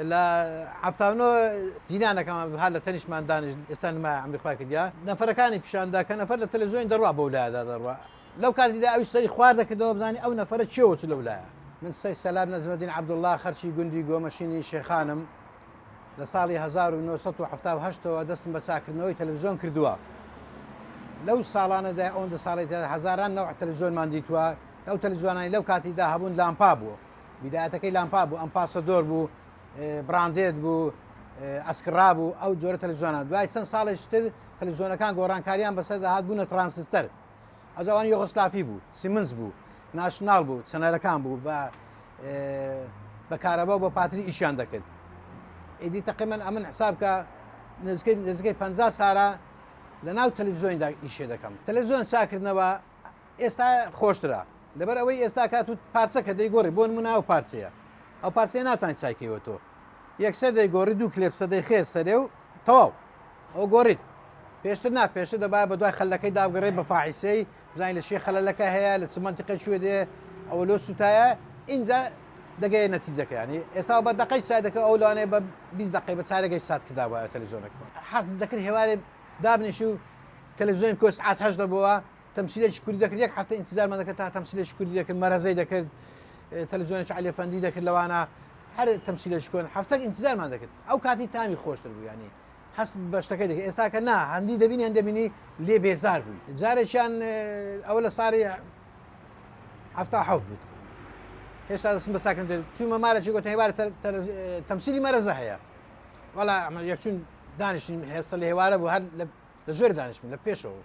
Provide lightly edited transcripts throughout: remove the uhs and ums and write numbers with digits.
لە 79 جیرانەکەمان هەر لە تەنیشتمان دانیشت ئێستا نمایە عەمری خوای کردیا نەفەرەکانی پیشاندا کە نەفەر لە تەلەڤزیۆن دەڕوا بەو لایەدا دەڕوا لەو کاتیدا ئەویش سەری خوار دەکردەوە بزانی ئەو نەفەرە کێوە چ لەو لایە. من سەی سەلام نەجمەدین عەبدوڵڵا خەرکی گوندی گۆمەشینی شێخانم، لە ساڵی 1970 ەوە دەستم بە چاککردنەوەی تەلەڤزیۆن کردووە. لەو ساڵانەدا ئەوەندە ساڵی تێدا هەزاران نەوع تەلەڤزیۆنمان دیتووە، ئەو تەلەڤزیۆنانەی لەو کاتیدا هەبوون لامپا بوو، بیدایەتەکەی لامپا بوو، ئەمپاسەدۆر بوو، بڕاندێت بوو، ئەسکڕا بوو، ئەو جۆرە تەلەڤزیۆنان. دوای چەند ساڵێکی تر تەلەڤزیۆنەکان گۆڕانکاریان بەسەردا هات بوونە ترانسستەر. ئەوجا ئەوان یۆغۆسلافی بوو، سیمنز بوو، ناشناڵ بوو، چەنەرەکان بوو بە بە کارەبا و بە پاتری ئیشیان دەکرد. ئیدی تەقریبەن ئەمن حساب کە نزیکەی نزیکەی 50 سارە لە ناو تەلەڤزیۆندا ئیشێ دەکەم. تەلەڤزیۆن چاکردنەوە ئێستا خۆشترە لەبەر ئەوەی ئێستا کات و پارچەکە دەیگۆڕی بۆ نمونە ئەو پارچەیە ئەو پارچەیە ناتوانانی چایکەیەوە تۆ یەکسەر دەیگۆڕی دوو کلێپسە دەیخێ سەرێ و تەواو ئەو گۆڕیت پێشتر نا پێشتر دەبایە بە دوای خەلەکەی دابگەڕێ بە فاحیسەی بزانین لە شێ خەلەلەکە هەیە لە چ منتیقە کوێ دێ ئەوە لۆ سووتایە ئینجا دەگەیە نەتیجەکە ینی ئێستا بە دقەی سای دەکە ئەو لەوانەیە بە 20 دقەی بە چارەگەی سات کردابایە تەلەڤیزیۆنەکە حەز دەکرد هێوارێ دابنیشی و تەلەڤیزیۆن کۆ سعات هەشت دەبووە تەمسیلێکی کوردی دەکرد یەک هەفتە ئینتیزارمان دەکرد تا تەمسیلێکی کوردی دەکرد مەرەزەی دەکرد تەلەڤیزیۆنێکی عەلی ئەفەندی دەکرد لەوانە هەر تەمسیلێکی کۆن هەفتەک ئینتیزارمان دەکرد ئەو کاتی تامی خۆشتر بوو ینی هەست بە شتەکەی دەکرد ئێستا کە نا هەندی دەبینی هەندە بینی لێ بێزار بووی جارێکیان ئەوە لە ساڵی 77 بوو هێشتا دەستم بە ساکن چوومە مارەکی گوتن هێوارە تەمسیلی مەرەزە هەیە وەڵا ئەمە یەکچون دانیشتین هێستا لە هێوارە بوو هەر لە ژێر دانیشتم لە پێشەوە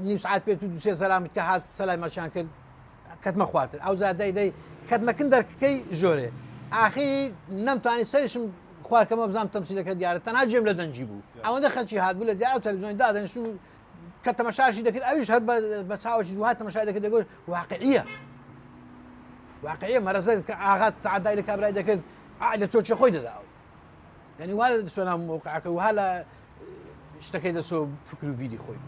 نیو سعات پێ تو دوسێ سەلامت کە هات سەلای مەچیان کرد کەتمە خوارتر ئەو زا دەی دەی کەتمەکن دەرکەی ژۆرێ ئاخری نەمتوانی سەریشم خوارکەمە بزانام تەمسیلەکە دیارە تەنها جێم لە دەنگی بوو ئەوەندە خەلکی هات بوو لە دیار ئەو تەلەڤیزیۆنی دادەنیشت و کە تەمەشاشی دەکرد ئەویش هەر بە چاوەکی وها تەمەشای دەکرد دەگوت واقعیە واقعیە مەرەزە کە ئاغا تعدای لە کابرای دەکرد ئا لە چۆچی خۆی دەدا ئەو یعنی وا دەچوە ناو مەوقعەکە وها لە شتەکەی دەچۆ فکر و بیری خۆی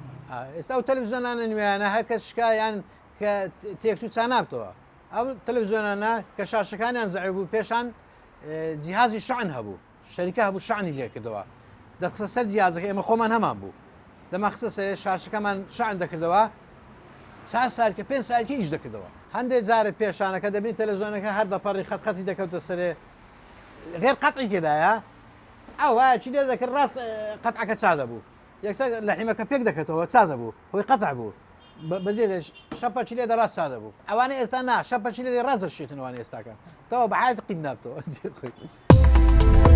ئێستا ئەو تەلەڤزیۆنانە نوێیانە هەر کەس شکایان کە تێکچوو چانابتەوە ئەو تەلەڤزیۆنانە کە شاشەکانیان زەعیف بوو پێشان جیهازی شعن هەبوو شەریکە هەبوو شعنی لێکردەوە دەخستە سەر جیازەکە ئێمە خۆمان هەمان بوو دەما خستە سەر شاشەکەمان شعن دەکردەوە چار سارکە پێنج سارکە ئیش دەکردەوە هەندێک جارە پێشانەکە دەبین تەلەڤزیۆنەکە هەر دەپەڕی خەت خەتی دەکەوتە سەرێ غێر قەتعی تێدایە ئەوە چی لێ دەکرد ڕاست قەتعەکە چا دەبوو یەکسەر لەحیمەکە پێک دەکەتەوە چا دەبوو خۆی قەتع بوو بەجێ دەش شەپە چی لێ دەڕاست چا دەبوو ئەوانە ئێستا نا شەپە چی لێ ڕاست دەشێتن ئەوانە ئێستاکە تەوا بە حیات قیم نابتەوە جێ خۆی.